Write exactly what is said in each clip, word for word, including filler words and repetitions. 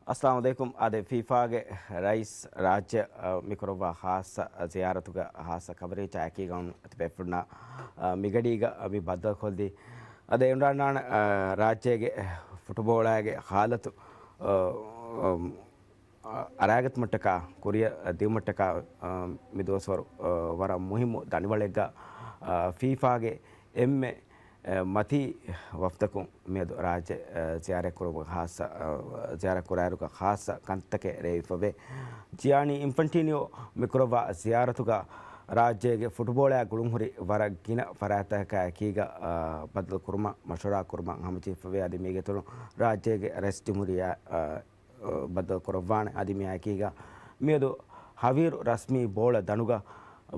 އައްސަލާމު ޢަލައިކުމް. އާދެ، ފީފާގެ ރައީސް ރާއްޖެ، އަ، މިކުރައްވާ ޚާއްޞަ ޒިޔާރަތުގަ ޚާއްޞަ ކަވަރޭޖް އެކީގަ އަތު ބޭފުޅުންނާ، އަ، މިގަޑީގަ މި ބައްދަލުކޮށްދީ. އަދި އެ އުނދަންނާނެ، އަ، ރާއްޖޭގެ ފުޓުބޯޅައިގެ ހާލަތު، އަ، އަ، އަރާގަތުމަށްޓަކާ، ކުރިއަށް ދިއުމަށްޓަކާ، އަ، މި ދުވަސްވަރު، އަ، ވަރަށް މުހިއްމު ދަނޑިވަޅެއްގަ، އަ، ފީފާގެ އެންމެ އެ، މަތީ ވަފްދަކުން މިއަދު ރާއްޖެ، އެ، ޒިޔާރަތްކުރުމުގެ ޚާއްޞަ، އެ، ޒިޔާރަތްކުރާއިރުގަ ޚާއްޞަ ކަންތަކެއް ރޭވިފަވޭ. ޖިޔާނީ އިންފަންޓީނިއޯ މިކުރައްވާ ޒިޔާރަތުގަ ރާއްޖޭގެ ފުޓުބޯޅައާ ގުޅުންހުރި ވަރަށް ގިނަ ފަރާތްތަކާ އެކީގަ، އެ، ބައްދަލުކުރުމަށް، މަޝްވަރާކުރުމަށް ހަމަޖެހިފަވޭ. އަދި މީގެއިތުރުން ރާއްޖޭގެ ރައީސްޖުމްހޫރިއްޔާ، އެ، ބައްދަލުކުރައްވާނެ. އަދި މިއާއެކީގަ މިއަދު ހަވީރު ރަސްމީ ބޯޅަ ދަނޑުގަ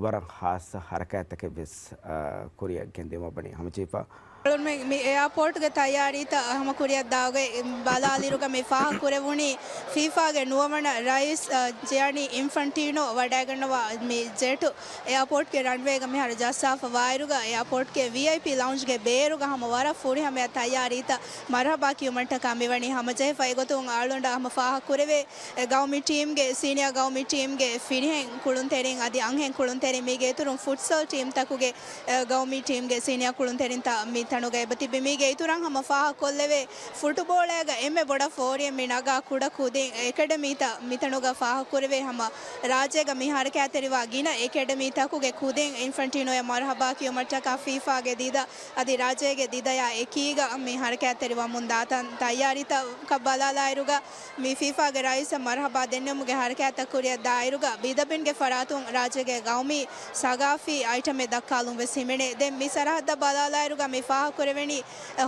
ވަރަށް ޚާއްޞަ ހަރަކާތްތަކެއް ވެސް، އަ، ކުރިއަށް ގެންދިއުމަށް ވަނީ ހަމަޖެހިފަ. މި، މި އެއާޕޯޓްގެ ތައްޔާރީތައް ހަމަ ކުރިއަށް ދާގޮތް ބަލާލިއިރުގަ މި ފާހަގަކުރެވުނީ ފީފާގެ ނުވަވަނަ ރައީސް، އަ، ޖިޔާނީ އިންފަންޓީނޯ ވަޑައިގަންނަވާ މި ޖެޓު އެއާޕޯޓްގެ ރަންވޭގަ މިހާރު ޖައްސާފަ ވާއިރުގަ އެއާޕޯޓްގެ ވީއައިޕީ ލައުންޖްގެ ބޭރުގަ ހަމަ ވަރަށް ފުރިހަމަޔަށް ތައްޔާރީތައް މަރުޙަބާ ކިޔުމަށްޓަކާ މިވަނީ ހަމަޖެހިފަ. އެގޮތުން އަޅުގަނޑަށް ހަމަ ފާހަގަކުރެވޭ، އެ، ގައުމީ ޓީމްގެ، ސީނިއާ ގައުމީ ޓީމްގެ ފިރިހެން ކުޅުންތެރިން އަދި އަންހެން ކުޅުންތެރިން މީގެ އިތުރުން ފުޓްސަލް ޓީމްތަކުގެ، އެ، ގައުމީ ޓީމްގެ ސީނިއާ ކުޅުންތެރިންތައް މި ތަނުގަ އެބަތިބި. މީގެ އިތުރަށް ހަމަ ފާހަގަކޮށްލެވޭ، ފުޓުބޯޅައިގަ އެންމެ ބޮޑަށް ފޯރިއެއް މި ނަގާ ކުޑަ ކުދިން އެކަޑަމީތައް މިތަނުގަ ފާހަގަކުރެވޭ. ހަމަ ރާއްޖޭގަ މި ހަރަކާތްތެރިވާ ގިނަ އެކަޑަމީތަކުގެ ކުދިން އިންފަންޓީނޯއަށް މަރުޙަބާ ކިޔުމަށްޓަކާ ފީފާގެ ދިދަ އަދި ރާއްޖޭގެ ދިދަޔާ އެކީގަ މި ހަރަކާތްތެރިވަމުން ދާތަން ތައްޔާރީތައް ކަށް ބަލާލާއިރުގަ، މި ފީފާގެ ރައީސަށް މަރުޙަބާ ދެންނެވުމުގެ ހަރަކާތްތައް ކުރިއަށް ދާއިރުގަ، ބިދަބިންގެ ފަރާތުން ރާއްޖޭގެ ގައުމީ ސަގާފީ އައިޓަމެއް ދައްކާލުން ވެސް ހިމެނޭ. ދެން މި ސަރަހައްދަށް ބަލާލާއިރުގަ، މި ފާހަގަކުރެވެނީ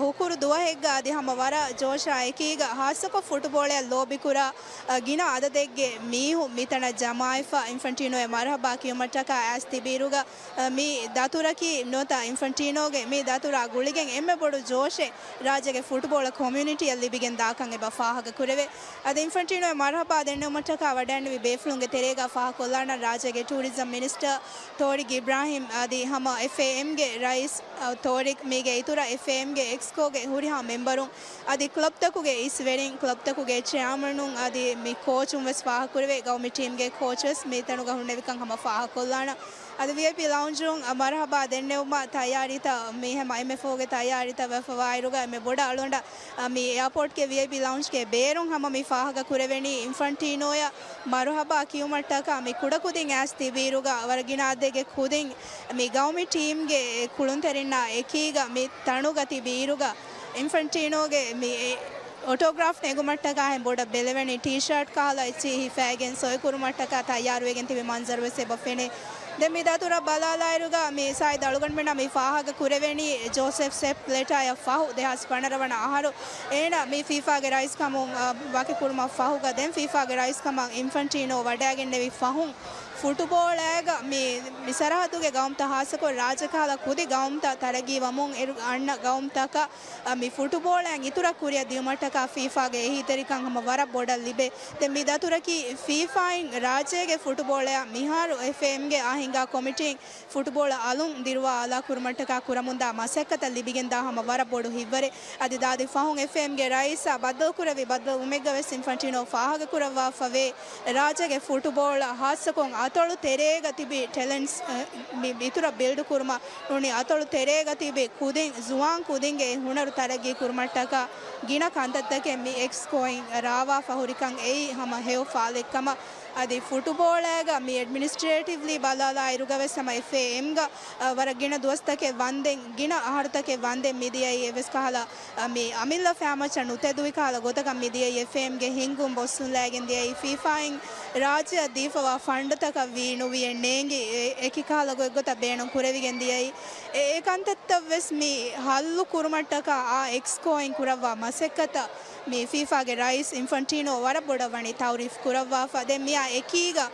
ހުކުރު ދުވަހެއްގަ އަދި ހަމަ ވަރަށް ޖޯޝާ އެކީގަ، ޚާއްޞަކޮށް ފުޓުބޯޅައަށް ލޯބިކުރާ، އަ، ގިނަ އަދަދެއްގެ މީހުން މިތަނަށް ޖަމާވެފަ، އިންފަންޓީނޯއަށް މަރުޙަބާ ކިޔުމަށްޓަކާ އައިސް ތިބިއިރުގަ، އަ، މި ދަތުރަކީ ނުވަތަ އިންފަންޓީނޯގެ މި ދަތުރާ ގުޅިގެން އެންމެ ބޮޑު ޖޯޝެއް ރާއްޖޭގެ ފުޓުބޯޅަ ކޮމިއުނިޓީއަށް ލިބިގެން ދާކަން އެބަ ފާހަގަކުރެވޭ. އަދި އިންފަންޓީނޯއަށް މަރުޙަބާ ދެންނެވުމަށްޓަކާ ވަޑައިގެންނެވި ބޭފުޅުންގެ ތެރޭގަ ފާހަގަކޮށްލާނަން ރާއްޖޭގެ ޓޫރިޒަމް މިނިސްޓަރ ތޯރިގް އިބްރާހިމް އަދި ހަމަ އެފްއޭއެމްގެ ރައީސް، އަ، ތޯރިގް މީގެ އިތުރަށް އެފްއޭއެމްގެ އެކްސްކޯގެ ހުރިހާ މެމްބަރުން އަދި ކްލަބްތަކުގެ އިސްވެރިން، ކްލަބްތަކުގެ ޗެއާމަނުން އަދި މި ކޯޗުން ވެސް ފާހަގަކުރެވޭ. ގައުމީ ޓީމްގެ ކޯޗް ވެސް މި ތަނުގަ ހުންނެވިކަން ހަމަ ފާހަގަކޮށްލާނަން. އަދި ވީއައިޕީ ލައުންޖުން މަރުޙަބާ ދެންނެވުމަށް ތައްޔާރީތައް މި ހަމަ އެމްއެފްއޯގެ ތައްޔާރީތައް ވެފަވާއިރުގަ އެންމެ ބޮޑަށް އަޅުގަނޑަށް މި އެއާޕޯޓްގެ ވީއައިޕީ ލައުންޖްގެ ބޭރުން ހަމަ މި ފާހަގަކުރެވެނީ އިންފަންޓީނޯއަށް މަރުޙަބާ ކިޔުމަށްޓަކާ މި ކުޑަކުދިން އައިސް ތިބިއިރުގަ ވަރަށް ގިނަ އަދަދެއްގެ ކުދިން މި ގައުމީ ޓީމްގެ ކުޅުންތެރިންނާ އެކީގަ މި ތަނުގަ ތިބިއިރުގަ އިންފަންޓީނޯގެ މި އެ އޮޓޯގްރާފް ނެގުމަށްޓަކާ ހެން ބޮޑަށް ބެލެވެނީ ޓީޝާޓް ކަހަލަ އެއްޗިހި ހިފައިގެން ސޮއިކުރުމަށްޓަކާ ތައްޔާރުވެގެން ތިބި މަންޒަރު ވެސް އެބަ ފެނޭ. ދެން މި ދަތުރަށް ބަލާލާއިރުގަ މި ސާއިދް އަޅުގަނޑުމެންނަށް މި ފާހަގަ ކުރެވެނީ ޖޯސެފް ސެޕް ބްލެޓާއަށް ފަހު ދެހާސް ފަނަރަ ވަނަ އަހަރު އޭނަ މި ފީފާގެ ރައީސްކަމުން، އަ، ވަކިކުރުމަށް ފަހުގަ ދެން ފީފާގެ ރައީސްކަމަށް އިންފަންޓީނޯ ވަޑައިގެންނެވި ފަހުން ފުޓުބޯޅައިގަ މި، މި ސަރަހައްދުގެ ގައުމުތައް ޚާއްޞަކޮށް ރާއްޖެ ކަހަލަ ކުދި ގައުމުތައް ތަރައްގީވަމުން އިރު އަންނަ ގައުމުތަކަށް މި ފުޓުބޯޅައިން އިތުރަށް ކުރިއަށް ދިއުމަށްޓަކާ ފީފާގެ އެހީތެރިކަން ހަމަ ވަރަށް ބޮޑަށް ލިބޭ. ދެން މި ދަތުރަކީ ފީފާއިން ރާއްޖޭގެ ފުޓުބޯޅަޔަށް މިހާރު އެފްއޭއެމްގެ އާ ހިންގާ ކޮމިޓީން ފުޓުބޯޅަ އަލުން ދިރުވާ އަލާ ކުރުމަށްޓަކާ ކުރަމުންދާ މަސައްކަތަށް ލިބިގެންދާ ހަމަ ވަރަށް ބޮޑު ހިތްވަރެއް. އަދި ދާދި ފަހުން އެފްއޭއެމްގެ ރައީސާ ބައްދަލުކުރެއްވި ބައްދަލުވުމެއްގަ ވެސް އިންފަންޓީނޯ ފާހަގަކުރައްވާފަވޭ. ރާއްޖޭގެ ފުޓުބޯޅަ ހާއްސަކޮށް އަތޮޅު ތެރޭގަ ތިބި ޓެލެންޓްސް، އަ، މި އިތުރަށް ބިލްޑް ކުރުމަށް ނޫނީ އަތޮޅު ތެރޭގަ ތިބި ކުދިން ޒުވާން ކުދިންގެ ހުނަރު ތަރައްގީ ކުރުމަށްޓަކާ ގިނަ ކަންތައްތަކެއް މި އެކްސްކޯއިން ރާވާފަ ހުރިކަން އެއީ ހަމަ ހެޔޮ ފާލެއްކަމަށް. އަދި ފުޓުބޯޅައިގަ މި އެޑްމިނިސްޓްރޭޓިވްލީ ބަލާލާ އިރުގަ ވެސް ހަމަ އެފްއޭއެމްގަ، އަ، ވަރަށް ގިނަ ދުވަސްތަކެއް ވަންދެން، ގިނަ އަހަރުތަކެއް ވަންދެން މި ދިޔައީ އެވެސް ކަހަލަ އަ، މި އަމިއްލަ ފައިމައްޗަށް ނުތެދުވި ކަހަލަ ގޮތަކަށް މި ދިޔައީ އެފްއޭއެމްގެ ހިންގުން ބޮއްސުންލައިގެން ދިޔައީ ފީފާއިން ރާއްޖެއަށް ދީފަވާ ފަންޑްތަކަށް ވީ ނުވިއެއް ނޭނގި އެ-، އެކި ކަހަލަ ގޮތްގޮތަށް ބޭނުން ކުރެވިގެން ދިޔައީ. އެ-، އެ ކަންތައްތައް ވެސް މި ހައްލު ކުރުމަށްޓަކާ އާ އެކްސްކޯއިން ކުރައްވާ މަސައްކަތަށް މި ފީފާގެ ރައީސް އިންފަންޓީނޯ ވަރަށް ބޮޑަށް ވަނީ ތައުރީފް ކުރައްވާފަ. ދެން މިއާ އެކީގަ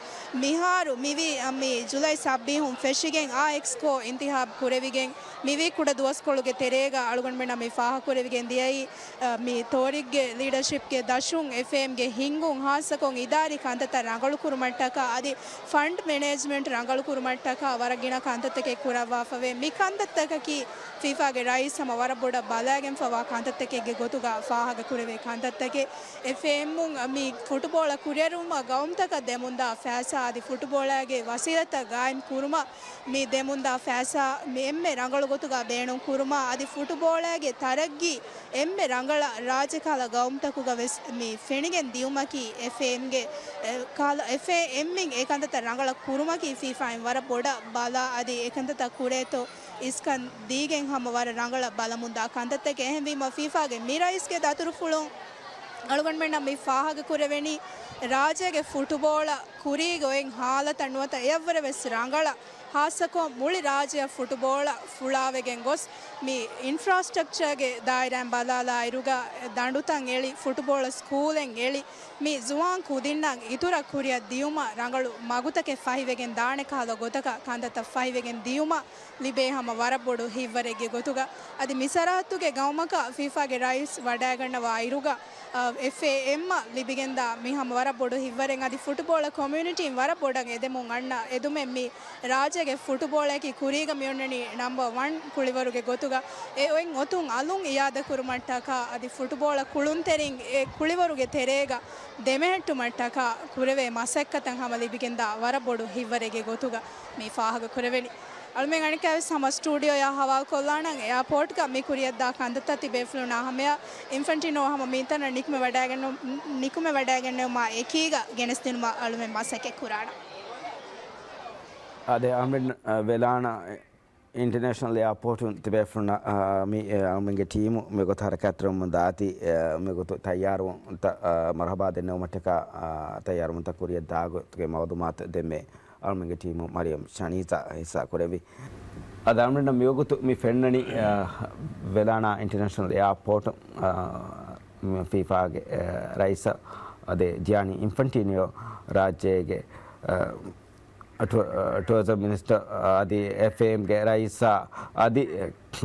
މިހާރު މިވީ، އަ، މި ޖުލައި ސައްބީހުން ފެށިގެން އާ އެކްސްކޯ އިންތިހާބް ކުރެވިގެން މިވީ ކުޑަ ދުވަސްކޮޅުގެ ތެރޭގަ އަޅުގަނޑުމެންނަށް މި ފާހަގަކުރެވިގެން ދިޔައީ، އަ، މި ތޯރިކްގެ ލީޑަޝިޕްގެ ދަށުން އެފްއޭއެމްގެ ހިންގުން ހާއްސަކޮށް އިދާރީ ކަންތައްތައް ރަނގަޅުކުރުމަށްޓަކާ އަދި ފަންޑް މެނޭޖްމަންޓް ރަނގަޅުކުރުމަށްޓަކާ ވަރަށް ގިނަ ކަންތައްތަކެއް ކުރައްވާފަވޭ. މި ކަންތައްތަކަކީ ފީފާގެ ރައީސް ހަމަ ވަރަށް ބޮޑަށް ބަލައިގެންފަވާ ކަންތައްތަކެއްގެ ގޮތުގަ ފާހަގަކުރެވޭ ކަންތައްތަކެއް. އެފްއޭއެމުން މި ފުޓުބޯޅަ ކުރިއަރުވުމަށް ގައުމުތަކަށް ދެމުންދާ ފައިސާ އަދި ފުޓުބޯޅައިގެ ވަސީލަތްތައް ގާއިމް ކުރުމަށް މި ދެމުންދާ ފައިސާ މި އެންމެ ރަނގަޅު ގޮތުގަ ބޭނުން ކުރުމަށް އަދި ފުޓުބޯޅައިގެ ތަރައްގީ އެންމެ ރަނގަޅަށް ރާއްޖެ ކަހަލަ ގައުމުތަކުގަ ވެސް މި ފެނިގެން ދިޔުމަކީ އެފްއޭއެމްގެ، އެ، ކަހަލަ އެފްއޭއެމްއިން އެ ކަންތައްތައް ރަނގަޅަށް ކުރުމަކީ ފީފާއިން ވަރަށް ބޮޑަށް ބަލާ އަދި އެ ކަންތައްތައް ކުރޭތޯ އިސްކަން ދީގެން ހަމަ ވަރަށް ރަނގަޅަށް ބަލަމުންދާ ކަންތައްތަކެއް. އެހެންވީމަ ފީފާގެ މި ރައީސްގެ ދަތުރުފުޅުން އަޅުގަނޑުމެންނަށް މި ފާހަގަކުރެވެނީ، ރާއްޖޭގެ ފުޓުބޯޅަ ކުރީގެ އޮތް ހާލަތަށް ނުވަތަ އެއަށްވުރެ ވެސް ރަނގަޅަށް، ހާއްސަކޮށް މުޅި ރާއްޖެއަށް ފުޓުބޯޅަ ފުޅާވެގެން ގޮސް، މި އިންފްރާސްޓްރަކްޗާގެ ދާއިރާއިން ބަލާލާ އިރުގަ، ދަނޑުތައް އެޅި، ފުޓުބޯޅަ ސްކޫލެއް އެޅި، މި ޒުވާން ކުދިންނަށް އިތުރަށް ކުރިއަށް ދިޔުމަށް ރަނގަޅު މަގުތަކެއް ފަހިވެގެން ދާނެ ކަހަލަ ގޮތަކަށް ކަންތައްތައް ފަހިވެގެން ދިޔުމަށް ލިބޭ ހަމަ ވަރަށް ބޮޑު ހިތްވަރެއްގެ ގޮތުގަ. އަދި މި ސަރަހައްދުގެ ގައުމަކަށް ފީފާގެ ރައީސް ވަޑައިގަންނަވާ އިރުގަ، އަ، އެފްއޭއެމްއަށް ލިބިގެންދާ މި ހަމަ ވަރަށް ބޮޑު ހިތްވަރެއް. އަދި ފުޓުބޯޅަ ކޮމިއުނިޓީން ވަރަށް ބޮޑަށް އެދެމުން އަންނަ އެދުމެއް މި ރާއްޖޭގެ ފުޓުބޯޅައަކީ ކުރީގަ މިއޮންނަނީ ނަމްބަ ވަން ކުޅިވަރުގެ ގޮތުގަ. އެ އޮތް އޮތުން އަލުން އިއާދަކުރުމަށްޓަކާ އަދި ފުޓުބޯޅަ ކުޅުންތެރިން އެ ކުޅިވަރުގެ ތެރޭގަ ދެމެހެއްޓުމަށްޓަކާ ކުރެވޭ މަސައްކަތަށް ހަމަ ލިބިގެންދާ ވަރަށް ބޮޑު ހިތްވަރެއްގެ ގޮތުގަ މި ފާހަގަކުރެވެނީ. އަޅުމެން އަނެއްކާވެސް ހަމަ ސްޓޫޑިއޯއާ ހަވާލުކޮށްލާނަން އެއާޕޯޓްގަ މި ކުރިއަށްދާ ކަންތައްތައް ތިބޭފުޅުންނާ ހަމަޔަށް. އިންފަންޓީނޯ ހަމަ މިތަނަށް ނިކުމެވަޑައިގެންނެވު-، ނިކުމެވަޑައިގެންނެވުމާ އެކީގަ ގެނެސްދިނުމަށް އަޅުމެން މަސައްކަތް ކުރާނަން. އާދެ، އަޅުމެން، އަ، ވެލާނާ އިންޓަރނޭޝަނަލް އެއާޕޯޓުން ތިބޭފުޅުންނަށް، އާ، މި، އެ، އަޅުމެންގެ ޓީމު މިގޮތަށް ހަރަކާތްތެރިވަމުން ދާތީ، އެ، މިގޮތު ތައްޔާރުވުންތައް، އާ، މަރުހަބާ ދެންނެވުމަށްޓަކާ، އާ، ތައްޔާރުވުންތައް ކުރިއަށް ދާގޮތުގެ މައުލޫމާތު ދެންމެ އަޅުމެންގެ ޓީމު މަރިޔަމް ޝަނީޒާ ހިއްސާ ކުރެއްވި. އަދި އަޅުމެންނަށް މިވަގުތު މި ފެންނަނީ، އާ، ވެލާނާ އިންޓަރނޭޝަނަލް އެއާޕޯޓު، އާ، ފީފާގެ، އާ، ރައީސަށް އަދި ޖިއާނީ އިންފަންޓީނިއޯ ރާއްޖޭގެ، އާ، ޓު-، ޓުއަރިޒަމް މިނިސްޓަރ އަދި އެފްއޭއެމްގެ ރައީސާ އަދި،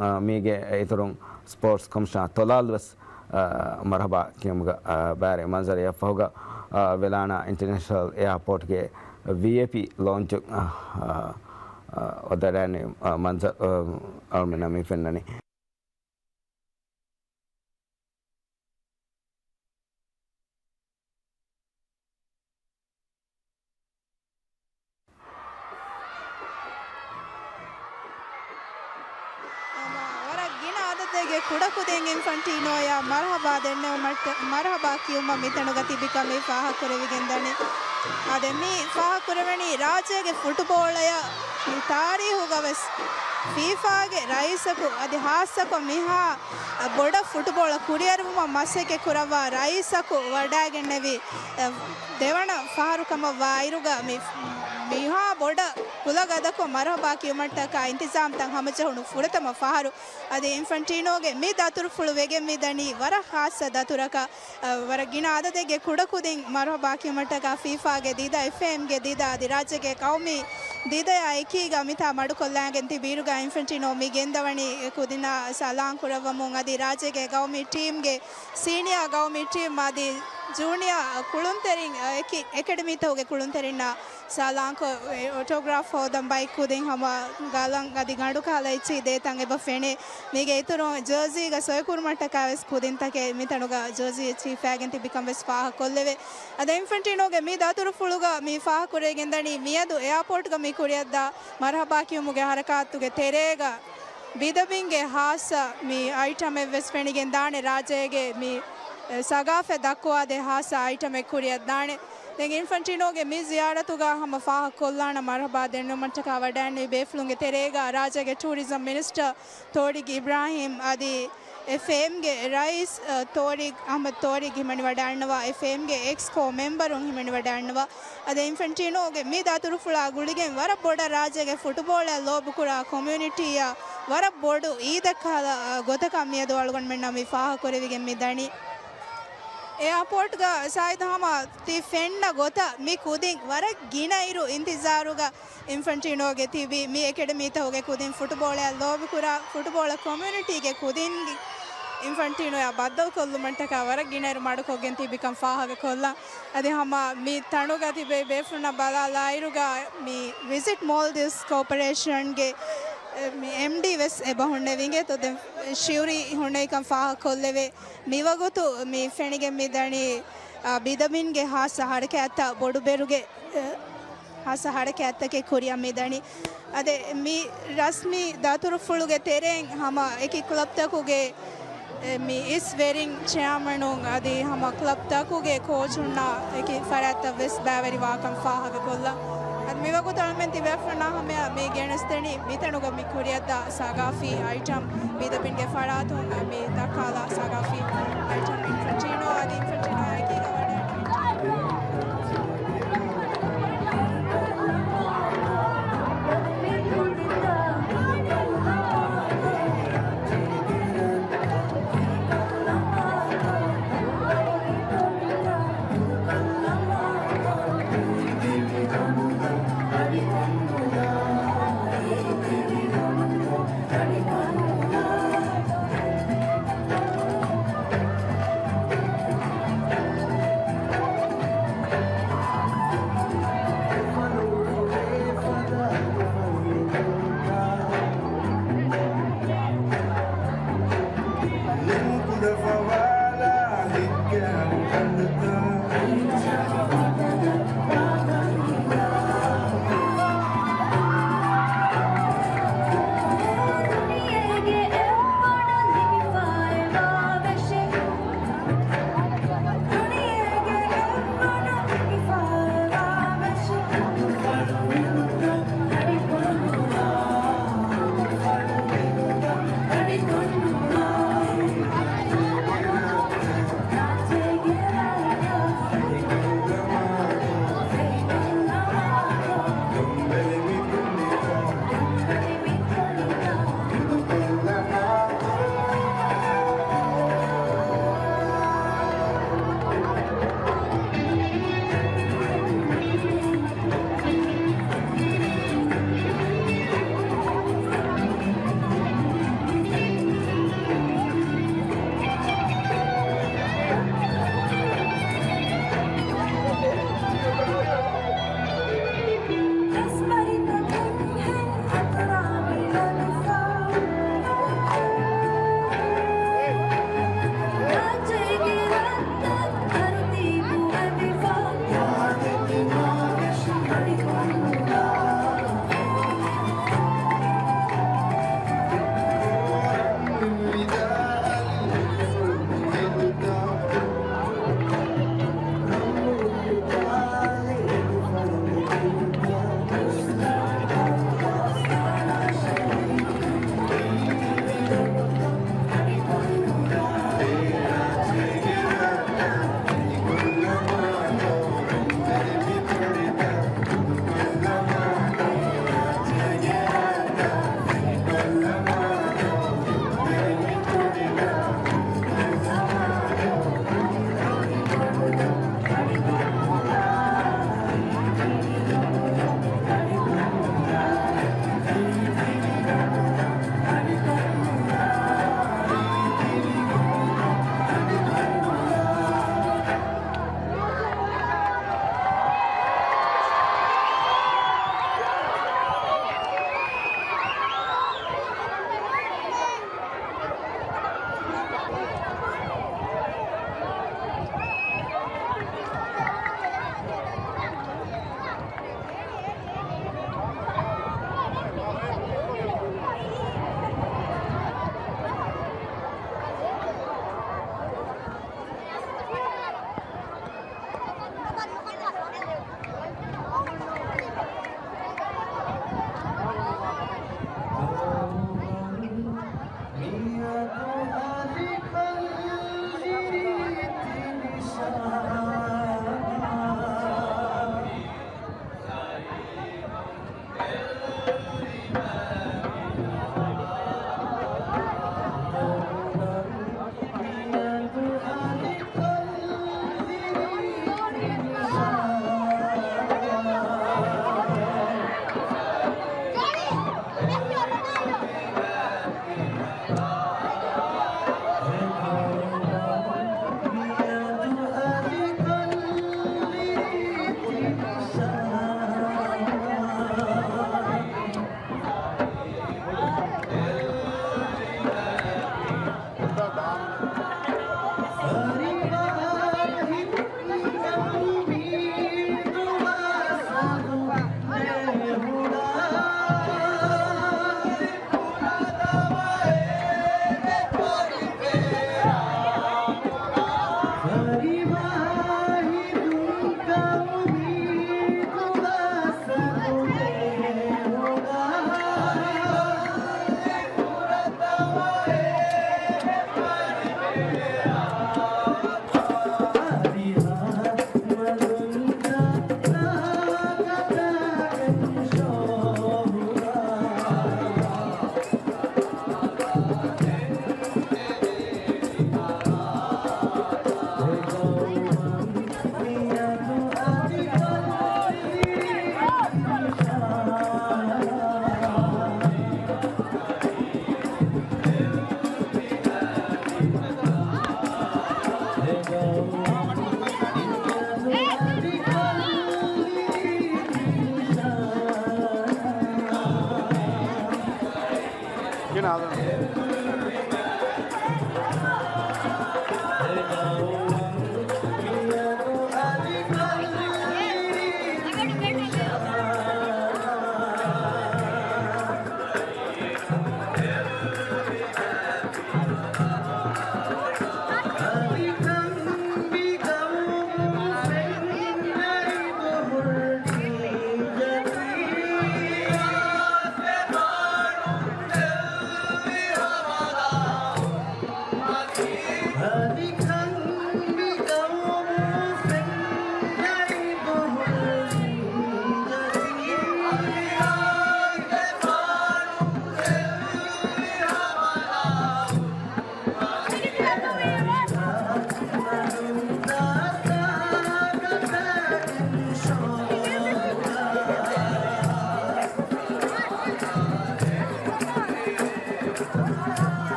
އަ، މީގެ އިތުރުން ސްޕޯޓްސް ކޮމިޝަނަރ ތޮލާލް ވެސް، އަ، މަރުހަބާ ކިޔުމުގަ، އަ، ބައިވެރި މަންޒަރެއް އަށްފަހުގަ، އަ، ވެލާނާ އިންޓަރނޭޝަނަލް އެއާޕޯޓްގެ ވީއައިޕީ ލޯންޗު، އަ، އަ، އަ، އޮތްވަޑައިގެންނެވި، އަ، މަންޒަރު، އަ، އަޅުމެންނަށް މި ފެންނަނީ. ވަރަށް ގިނަ އަދަދެއްގެ ކުޑަކުދިން އިންފަންޓީނޯއަށް މަރުހަބާ ދެންނެވުމަށްޓަ-، މަރުހަބާ ކިޔުމަށް މިތަނުގަ ތިބިކަމީ ފާހަގަކުރެވިގެންދަނީ. އާދެ، މި ފާހަގަކުރެވެނީ ރާއްޖޭގެ ފުޓުބޯޅަޔަށް މި ތާރީހުގަ ވެސް ފީފާގެ ރައީސަކު އަދި ހާއްސަކޮށް މިހާ ބޮޑަށް ފުޓުބޯޅަ ކުރިއަރުވުމަށް މަސައްކަތް ކުރައްވާ ރައީސަކު ވަޑައިގެންނެވި، އެ، ދެވަނަ ފަހަރު ކަމަށްވާ އިރުގަ މި، މިހާ ބޮޑަށް ކުލަގަދަކޮށް މަރުހަބާ ކިޔުމަށްޓަކާ އިންތިޒާމްތައް ހަމަޖެހުނު ފުރަތަމަ ފަހަރު. އަދި އިންފަންޓީނޯގެ މި ދަތުރުފުޅު ވެގެން މިދަނީ ވަރަށް ހާއްސަ ދަތުރަކަށް. އަ، ވަރަށް ގިނަ އަދަދެއްގެ ކުޑަކުދިން މަރުހަބާ ކިޔުމަށްޓަކާ ފީފާގެ ދިދަ، އެފްއޭއެމްގެ ދިދަ އަދި ރާއްޖޭގެ ގައުމީ ދިދަޔާ އެކީގަ މިތާ މަޑުކޮށްލާގެން ތިބި އިރުގަ އިންފެންޓިނޯ މި ގެންދަވަނީ ކުދިންނާ ސަލާން ކުރައްވަމުން އަދި ރާއްޖޭގެ ގައުމީ ޓީމްގެ ސީނިއާ ގައުމީ ޓީމް އަދި ޖޫނިއާ ކުޅުންތެރިން، އެކި-، އެކެޑަމީތަކުގެ ކުޅުންތެރިންނާ ސަލާންކޮށް، އެ، އޮޓޯގްރާފް ހޯދަން ބައި ކުދިން ހަމަ ގަލަން އަދި ގަނޑު ކަހަލަ އެއްޗިހި ދޭތަން އެބަ ފެނޭ. މީގެ އިތުރުން ޖާޒީގަ ސޮއިކުރުމަށްޓަކާ ވެސް ކުދިންތަކެއް މިތަނުގަ ޖާޒީ އެއްޗިހި ފައިގެން ތިބިކަން ވެސް ފާހަގަކޮށްލެވޭ. އަދި އިންފެންޓިނޯގެ މި ދަތުރުފުޅުގަ މި ފާހަގަކުރެވިގެންދަނީ މިއަދު އެއާޕޯޓްގަ މި ކުރިއަށްދާ މަރުހަބާ ކިޔުމުގެ ހަރަކާތުގެ ތެރޭގަ ބިދަބިންގެ ހާއްސަ މި އައިޓަމެއް ވެސް ފެނިގެން ދާނެ ރާއްޖޭގެ މި، އެ، ސަގާފަތް ދައްކުވާދޭ ހާއްސަ އައިޓަމެއް ކުރިއަށް ދާނެ. ދެން އިންފަންޓިނޯގެ މި ޒިޔާރަތުގަ ހަމަ ފާހަގަކޮށްލާނަ މަރުހަބާ ދެންނެވުމަށްޓަކާ ވަޑައިގެންނެވި ބޭފުޅުންގެ ތެރޭގަ ރާއްޖޭގެ ޓޫރިޒަމް މިނިސްޓަރ ތޯރިގް އިބްރާހިމް އަދި އެފްއޭއެމްގެ ރައީސް، އަ، ތޯރިގް އަހްމަދު ތޯރިގް ހިމެނިވަޑައިގަންނަވާ، އެފްއޭއެމްގެ އެކްސްކޯ މެމްބަރުން ހިމެނިވަޑައިގަންނަވާ. އަދި އިންފެންޓީނޯގެ މި ދަތުރުފުޅާ ގުޅިގެން ވަރަށް ބޮޑަށް ރާއްޖޭގެ ފުޓުބޯޅައަށް ލޯބިކުރާ ކޮމިއުނިޓީއަށް ވަރަށް ބޮޑު އީދެއްކަހަލަ، އަ، ގޮތަކަށް މިއަދު އަޅުގަނޑުމެންނަށް މި ފާހަގަކުރެވިގެން މި ދަނީ. އެއާޕޯޓްގަ ސާއިދު ހަމަ ތި ފެންނަ ގޮތަށް މި ކުދިން ވަރަށް ގިނައިރު އިންތިޒާރުގަ އިންފަންޓީނޯގެ ތިބި މި އެކެޑަމީތަކުގެ ކުދިން ފުޓުބޯޅައަށް ލޯބިކުރާ ފުޓުބޯޅަ ކޮމިއުނިޓީގެ ކުދިން އިންފަންޓީނޯއާ ބައްދަލުކޮށްލުމަށްޓަކާ ވަރަށް ގިނައިރު މަޑުކޮށްގެން ތިބިކަން ފާހަގަކޮށްލަން. އަދި ހަމަ މި ތަނުގަ ތިބޭ ބޭފުޅުންނަށް ބަލާލާއިރުގަ މި ވިޒިޓް މޯލްޑިވްސް ކޯޕަރޭޝަންގެ މި އެމްޑީ ވެސް އެބަ ހުންނެވިގެން ތޯ ދެން ޝިއުރީ ހުންނެވިކަން ފާހަގަކޮށްލެވޭ. މިވަގުތު މި ފެނިގެން މިދަނީ، އާ، ބިދަބިންގެ ހާއްސަ ހަރަކާތްތައް ބޮޑުބެރުގެ، އާ، ހާއްސަ ހަރަކާތްތަކެއް ކުރިއަށް މިދަނީ. އަދި މި ރަސްމީ ދަތުރުފުޅުގެ ތެރެއިން ހަމަ އެކި ކްލަބްތަކުގެ އެ، މި އިސް ވެރިން ޗެއާމަނުން އަދި ހަމަ ކްލަބްތަކުގެ ކޯޗުންނާ އެކި ފަރާތްތައް ވެސް ބައިވެރިވާކަން ފާހަގަކޮށްލަން. އަދި މިވަގުތު އަޅަމެން ތިބޭފުޅުންނާ ހަމަޔަށް މި ގެނެސްދެނީ މިތަނުގަ މި ކުރިއަށްދާ ސަގާފީ އައިޓަމް، ބިދަބިންގެ ފަރާތުން މި ދައްކާލާ ސަގާފީ އައިޓަމް އިންފަންޓީނޯ އަދި އިންފަންޓީނޯ އެކީގަ ވަޑައި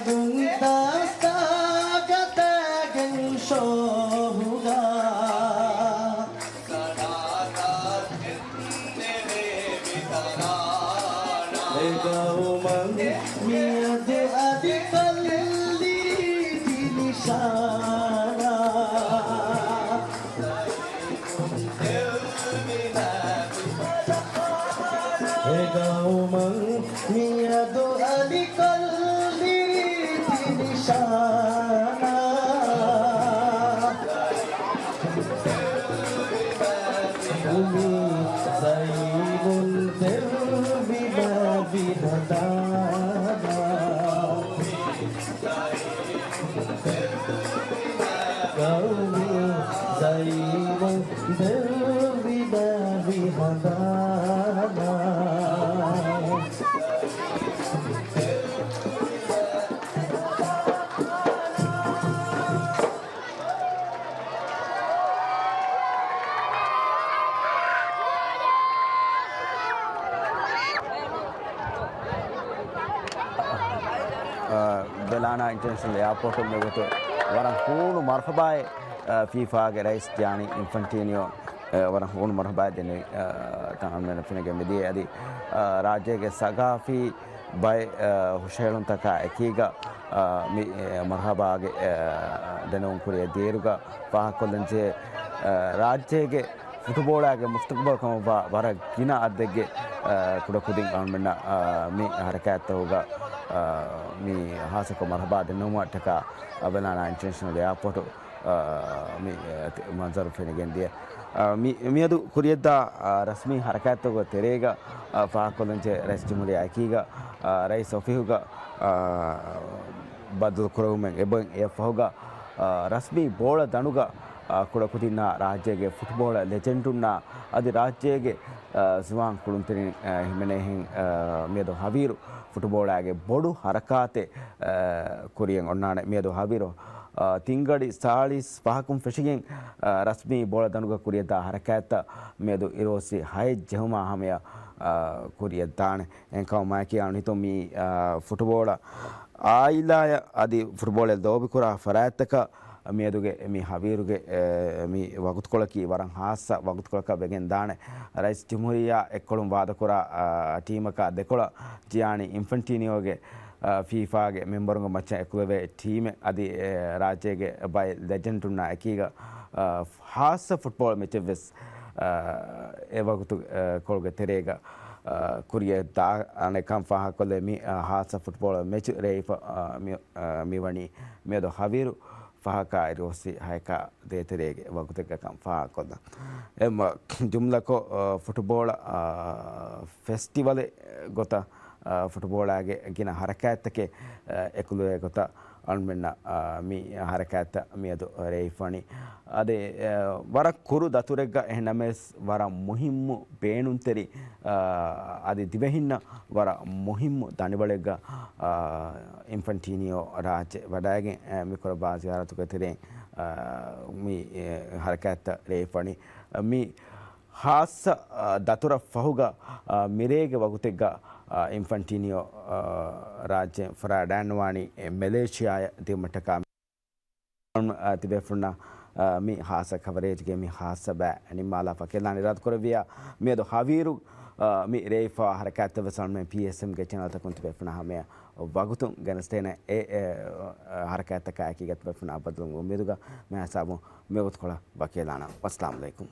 ދުން ދަސްތާގަތާގެން ޝޯހުގަ. އެގައުމަށް މިއަދު އަދި ކައްލިރީތި ނިޝާނާ. އެގައުމަށް މިއަދު އަދި ކައްލިރީތި ނިޝާނާ. އުމީ ޒައީމުން ދެއްވި ބާވި ހަނދާނާ. ގައުމީ ޒައީމުން ދެއްވި ބާވި ހަނދާނާ. އާ، ވެލާނާ އިންޓަރނޭޝަނަލް އެއާޕޯޓުން މިގޮތަށް ވަރަށް ހޫނު މަރުހަބާއެއް، އާ، ފީފާގެ ރައީސް ޖިއާނީ އިންފަންޓީނިއޯ، އާ، ވަރަށް ހޫނު މަރުހަބާއެއް ދެންނެވި، އާ، ތަން އަންމެނަށް ފެނިގެން މިދިޔަ އަދި، އާ، ރާއްޖޭގެ ސަގާފީ ބައެއް، އާ، ހުށަހެޅުންތަކާ އެކީގަ، އާ، މި، އެ، މަރުހަބާގެ، އާ، ދެނެވުން ކުރިއަށް ދިޔައިރުގަ ފާހަގަކޮށްލަންޖެހޭ، އާ، ރާއްޖޭގެ ފުޓުބޯޅައިގެ މުސްތަގުބަލް ކަމަށްވާ ވަރަށް ގިނަ އަދަދެއްގެ، އާ، ކުޑަކުދިން އަޅުމެންނަށް، އާ، މި ހަރަކާތްތަކުގަ، އާ، މި ހާއްސަކޮށް މަރުހަބާ ދެންނެވުމަށްޓަކާ، އާ، ވެލާނާ އިންޓަރނޭޝަނަލް އެއާޕޯޓު، އާ، މި، އާ، މަންޒަރު ފެނިގެން ދިޔަ. އާ، މި، މިއަދު ކުރިޔަށްދާ، އާ، ރަސްމީ ހަރަކާތްތަކުގެ ތެރޭގަ، އާ، ފާހަގަކޮށްލަންޖެހޭ ރައީސް ޖުމްހޫރިއްޔާ އެކީގަ، އާ، ރައީސް އޮފީހުގަ، އާ، ބައްދަލުކުރެވުމެއް އެބައިން އެއަށްފަހުގަ، އާ، ރަސްމީ ބޯޅަ ދަނޑުގަ، އާ، ކުޑަކުދިންނާ ރާއްޖޭގެ ފުޓްބޯޅަ ލެޖެންޑުންނާ އަދި ރާއްޖޭގެ، އާ، ޒުވާން ކުޅުންތެރިން، އާ، ހިމެނޭހެން، އާ، މިއަދު ހަވީރު ފުޓުބޯޅައިގެ ބޮޑު ހަރަކާތެއް، އާ، ކުރިޔަށް އޮންނާނެ. މިއަދު ހަވީރު، އާ، ތިންގަޑި ސާޅީސް ފަހަކުން ފެށިގެން، އާ، ރަސްމީ ބޯޅަ ދަނޑުގަ ކުރިޔަށްދާ ހަރަކާތްތައް މިއަދު އިރުއޮއްސި ހައެއް ޖެހުމާ ހަމަޔަށް، އާ، ކުރިޔަށްދާނެ. އެހެންކަމުން މާއެކީ އަޅުން ހިތުން މި، އާ، ފުޓުބޯޅަ އާއިލާއަށް އަދި ފުޓުބޯޅައަށް ލޯބިކުރާ ފަރާތްތަކަށް މިއަދުގެ މި ހަވީރުގެ، އެ، މި ވަގުތުކޮޅަކީ ވަރަށް ހާއްސަ ވަގުތުކޮޅަކަށް ވެގެން ދާނެ. ރައީސް ޖުމްހޫރިއްޔާ އެއްކޮޅުން ވާދަކުރާ، އާ، ޓީމަކާ ދެކޮޅަށް ޖިއާނީ އިންފަންޓީނިއޯގެ، އާ، ފީފާގެ މެމްބަރުންގެ މައްޗަށް އެކުލެވޭ ޓީމެއް އަދި، އެ، ރާއްޖޭގެ ބައެއް ލެޖެންޑުންނާ އެކީގަ، އާ، ހާއްސަ ފުޓްބޯޅަ މެޗެއްވެސް، އާ، އެ ވަގުތު، އާ، ކޮޅުގެ ތެރޭގަ، އާ، ކުރިޔަށް ދާނެ ކަން ފާހަގަކޮށްލެވޭ މި، އާ، ހާއްސަ ފުޓްބޯޅަ މެޗު ރޭފަ، އާ، މި، އާ، މިވަނީ މިއަދު ހަވީރު ފަހަކާ އިރުއޮއްސި ހައެކާ ދޭތެރޭގެ ވަގުތެއްގަ ކަން ފާހަގަކޮށްލަން. އެ މަ-، ޖުމްލަކޮށް، އާ، ފުޓުބޯޅަ، އާ، ފެސްޓިވަލެއް ގޮތަށް، އާ، ފުޓުބޯޅައިގެ ގިނަ ހަރަކާތްތަކެއް، އާ، އެކުލެވޭ ގޮތަށް އަޅުމެންނަށް، އާ، މި ހަރަކާތްތައް މިއަދު ރޭވިފަނީ. އަދި، އާ، ވަރަށް ކުރު ދަތުރެއްގަ އެހެންނަމަވެސް ވަރަށް މުހިއްމު ބޭނުންތެރި، އާ، އަދި ދިވެހިންނަށް ވަރަށް މުހިއްމު ދަނޑިވަޅެއްގަ، އާ، އިންފަންޓީނިއޯ ރާއްޖެ ވަޑައިގެން، އާ، މިކުރައްވާ ޒިޔާރަތުގެ ތެރެއިން، އާ، މި، އެ، ހަރަކާތްތައް ރޭވިފަނީ. މި ހާއްސަ، އާ، ދަތުރަށް ފަހުގަ، އާ، މިރޭގެ ވަގުތެއްގަ، އާ، އިންފަންޓީނިއޯ، އާ، ރާއްޖެ ފަރާ ޑާންވާނީ، އެ، މެލޭޝިއާއަށް ދިއުމަށްޓަކާ އަ، ތިބޭފުޅުންނަށް، އަ، މި ހާއްސަ ކަވަރޭޖްގެ މި ހާއްސަ ބައި ނިންމާލާފަ ކެނޑިލާން އިރާދަކުރެއްވިއްޔާ، މިއަދު ހަވީރު، އަ، މި ރޭވިފަވާ ހަރަކާތްތައް ވެސް އަޅުމެން ޕީއެސްއެމްގެ ޗެނަލްތަކުން ތިބޭފުޅުންނަށް ހަމަޔަށް ވަގުތުން ގެނެސްދޭނެ. އެ، އެ، އަ، ހަރަކާތްތަކާ އެކީގަ ތިބޭފުޅުންނާ ބައްދަލުވުމުގެ އުއްމީދުގަ މިހިސާބުން މިވަގުތުކޮޅަށް ވަކިވެލާނަން. ވައްސަލާމް އަލައިކުމް.